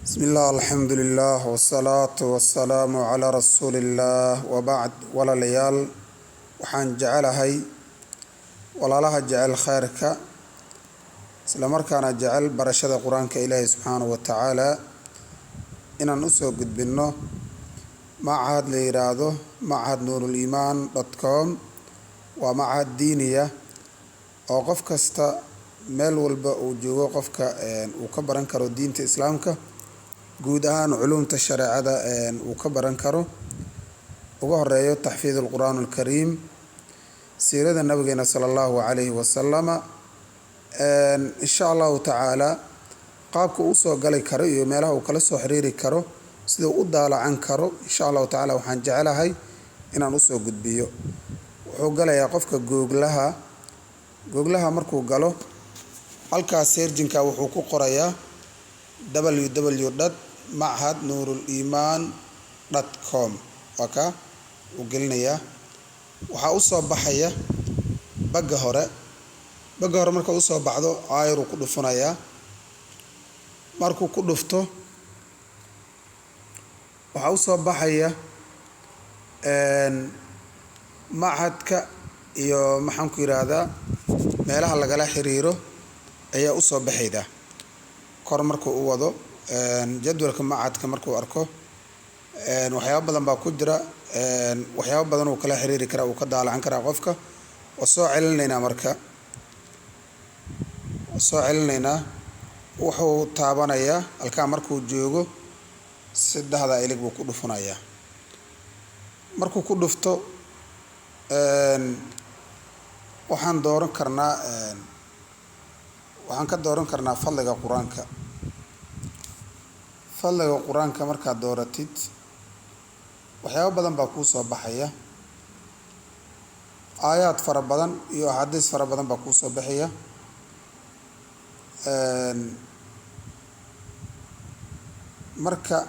Bismillaah, alxamdulilah, wasalaatu wasalaamu calaa rasuulillaah, wabacd. Walaalayaal, waxaan jecelahay walaalaha jecel khayrka, islamarkaana jecel barashada Qur-aanka Ilaahi subxaanahu wa tacaala, inaan usoo gudbinno machad la yiraahdo Machad Nuuruliimaan.com. Waa machad diiniya oo qof kasta meel walba uu joogo qofka uu ka baran karo diinta Islaamka, guud ahaan culuumta shareecada uu ka baran karo, uga horeeyo taxfiid alqur'aan alkariim, siirada nabigeena sala Allahu calayhi wasalama. Insha Allahu tacaala, qaabka uu soo gali karo iyo meelaha uu kala soo xiriiri karo, sida uu u daalacan karo, insha Allahu tacaala waxaan jecelahay inaan usoo gudbiyo. Wuxuu galayaa qofka Googlaha. Googlaha markuu galo, halkaas searching-ka wuxuu ku qorayaa www.machadnuuruliimaan.com. Waa ka uu gelinayaa. Waxaa usoo baxaya bagga hore. Bagga hore marka usoo baxdo, aayaruu ku dhufanayaa. Markuu ku dhufto, waxaa usoo baxaya machadka iyo, maxaan ku yiraahdaa, meelaha lagala xiriiro ayaa usoo baxayda. Kor markuu u wado, jadwalka machadka markuu arko, waxyaabo badan baa ku jira, waxyaabo badan uu kala xiriiri karaa, uu ka daalacan karaa qofka. Waa soo celinaynaa. Marka waa soo celinaynaa, wuxuu taabanayaa halkaa. Markuu joogo, saddexda ilig buu ku dhufanayaa. Markuu ku dhufto, waxaan dooran karnaa, waxaan ka dooran karnaa fadliga Qur-aanka. Fadliga Qur-aanka markaad dooratid, waxyaabo badan baa kuu soo baxaya. Aayaad fara badan iyo axaadiis fara badan baa kuu soo baxaya. Marka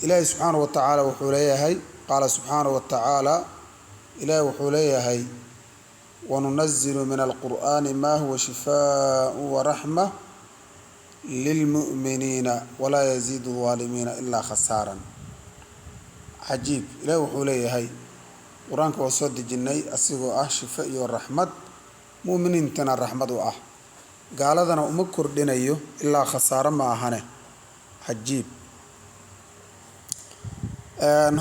Ilaahay subxaanahu wa tacaala wuxuu leeyahay, qaala subxaanahu wa tacaala, Ilaahay wuxuu leeyahay: "Wanunazilu min alqur'aani ma huwa shifaaءu waraxma lilmu'miniina walaa yaziidu aldaalimiina ilaa khasaaran." Cajiib! Ilaahi wuxuu leeyahay: Qur-aanka waa soo dejinay asigoo ah shifo iyo raxmad, mu'miniintana raxmad u ah, gaaladana uma kordhinayo ilaa khasaaro ma ahane. Cajiib!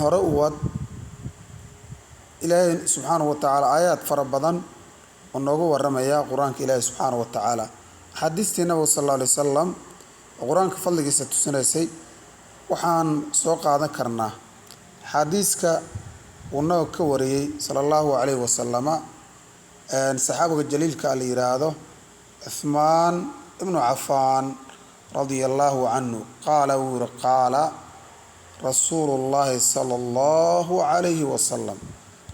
Hore u wad. Ilaahay subxaanahu wa tacaala aayaad fara badan oo nooga waramaya Qur-aanka Ilaahi subxaanahu wa tacaala, axaadiistii Nabiga sal alla alay wasalam oo Qur-aanka fadligiisa tusinaysay. Waxaan soo qaadan karnaa xadiiska uu nabiga ka wariyey sala Allahu calayhi wasalama saxaabiga jaliilka la yiraahdo Cuthmaan ibnu Cafaan radia Allahu canhu. Qaala, wuu yiri, qaala rasuulu llahi sala Allahu calayhi wasalam,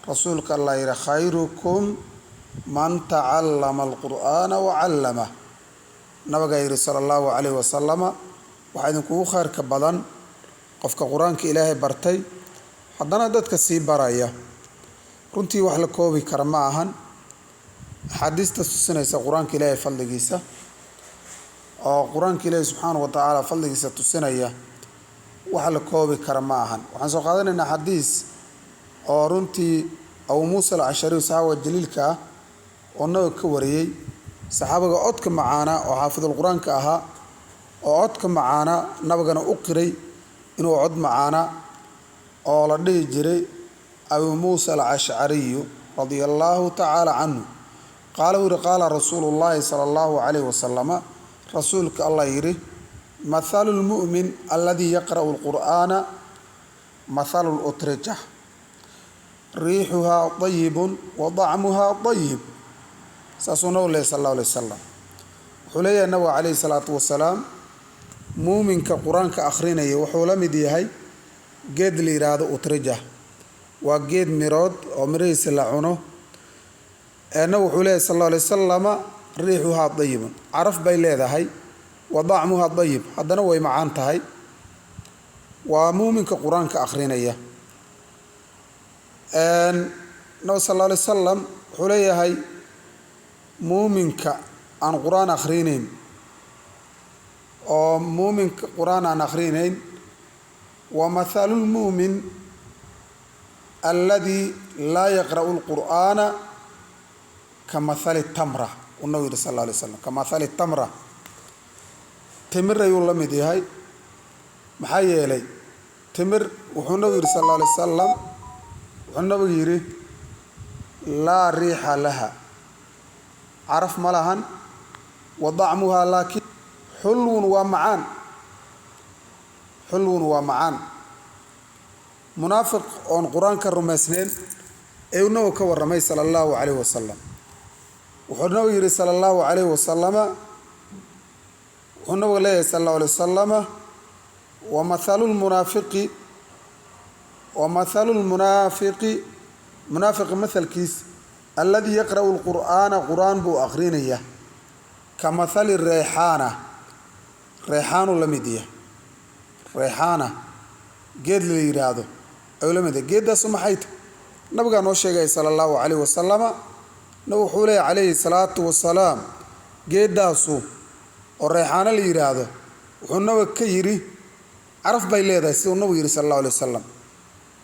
rasuulka Allah yihi: "Khayrukum man tacallama alqur'aana wacallamah." Nabigaa yihi sala Allahu calayhi wasalama: waxaa idinkugu khayrka badan qofka Qur-aanka Ilaahay bartay, haddana dadka sii baraya. Runtii wax la koobi kara ma ahan axaadiista tusinaysa Qur-aanka Ilaahay fadligiisa, oo Qur-aanka Ilaahay subxaanahu wa tacaala fadligiisa tusinaya, wax la koobi kara ma ahan. Waxaan soo qaadanaynaa xadiis oo runtii Abu Muusa Alcashariy, saxaabiga jaliilka ah, oo nabiga ka wariyey, saxaabiga codka macaana oo xaafidul Qur-aanka ahaa, oo codka macaana, nabigana u qiray inuu cod macaana, oo la dhihi jiray Abu Muusa Alcashcariyu radia Allahu tacaala canhu. Qaala, wuu yihi, qaala rasuulu llahi sala Allahu calayhi wasalama, rasuulka Allah yidhi: "Mathalu lmu'min alladii yaqra'u lqur'aana mathalu lutrija, riixuhaa dayibun wa dacmuhaa dayib." Saasuu nabig lehy sal Allahu alay wasalam. Wuxuu leeyahay nabiga calayhi salaatu wasalaam: muuminka Qur-aanka akhrinaya wuxuu la mid yahay geed la yidhaahdo utrija. Waa geed mirood oo mirihiisa la cuno. Nabig wuxuu leeyahy sal Allahu alay wasalama: riixuhaa dayibun, caraf bay leedahay, wa dacmuhaa dayib, haddana way macaan tahay. Waa muuminka Qur-aanka akhrinaya. Nabig sal alla alay wasalam wuxuu leeyahay: muuminka aan Qur-aan akhrinayn Oo muuminka Qur-aan aan akhrinayn, wa mathalu lmu'min alladii laa yaqra'u lqur'aana ka mathali tamra, uu nabigu yihi sal alla alay slam, ka mathali tamra, timir ayuu la mid yahay. Maxaa yeelay timir wuxuu nabigu yihi sal alla alay wasalam, wuxuu nabigu yidhi: laa riixa laha, caraf ma lahan, wa dacmuhaa laakiin xulwun, waa macaan, xulwun, waa macaan. Munaafiq oon Qur-aanka rumaysnayn ee uu nabigu ka warramay sala allahu calayhi wasalam, wuxuu nabigu yihi sala allahu calayhi wasalama, wuxuu nabigu leeyahay sala allahu alay wasalama: wa mathalu lmunaafiqi, wa mathalu lmunaafiqi, munaafiqa mathalkiis, alladii yaqra'u lqur'aana, Qur-aan buu akrinaya, ka mathali reexaana, reexaanu la mid yahay, reexaana geed la yidhaahdo ayuu la mid yahay. Geeddaasu maxay tahy? Nabigaa noo sheegaya sala allahu calayhi wasalama. Nabig wuxuu leeyahy calayhi salaatu wasalaam, geeddaasu oo reexaano la yidhaahdo, wuxuu nabiga ka yidhi caraf bay leedahay, siduu nabigu yidhi sala allahu alay wasalam,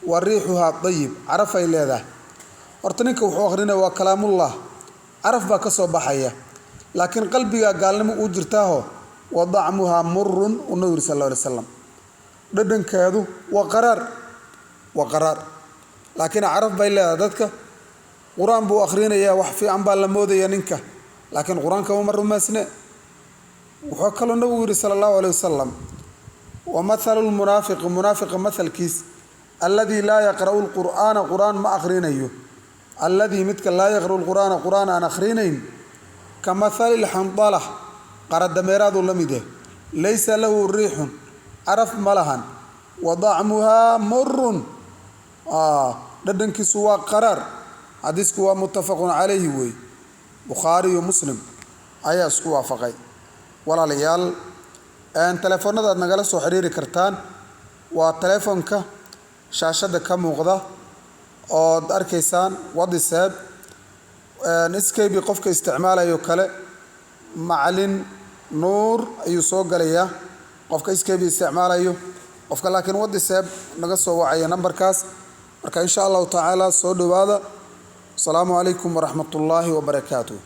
wa riixuhaa dayib, carafay leedahay. Horta ninka wuxuu akrinaya waa kalaamullah, caraf baa ka soo baxaya, laakiin qalbigaa gaalnimo uu jirtaaho, wa dacmuhaa murun, uu nabigu yidhi sal alla alay slam, dhadhankeedu waa qaraar, waa qaraar, laakiin caraf bay leedahay. Dadka Qur-aan buu akhrinayaa, wax fiican baa la moodaya ninka, laakiin Qur-aanka uma rumaysne. Wuxuu kaloo nabigu yidhi sala allahu alay wasalam: wa mathalu lmunaafiqi, munaafiqa mathalkiis, alladii laa yaqra'u lqur'aana, Qur-aan ma akhrinayo, alladii midka laa yaqra'u lqur'aana, Qur-aan aan akhrinayn, ka mathali lxandala, qaradameeraaduu la mid yahay, laysa lahu riixun, caraf ma lahan, wa dacmuhaa murun, dhadhankiisu waa qaraar. Xadiisku waa muttafaqun calayhi wey, Bukhaari iyo Muslim ayaa isku waafaqay. Walaalayaal, telefoonada aad nagala soo xiriiri kartaan waa telefoonka shaashadda ka muuqda ood arkaysaan. WhatsApp, Skype qofka isticmaalayo kale, Macalin Nuur ayuu soo galayaa qofka Skype isticmaalayo. Qofka laakiin WhatsApp naga soo wacaya nambarkaas. Marka insha allahu tacaala soo dhowaada. Asalaamu calaykum waraxmat ullaahi wabarakaatuh.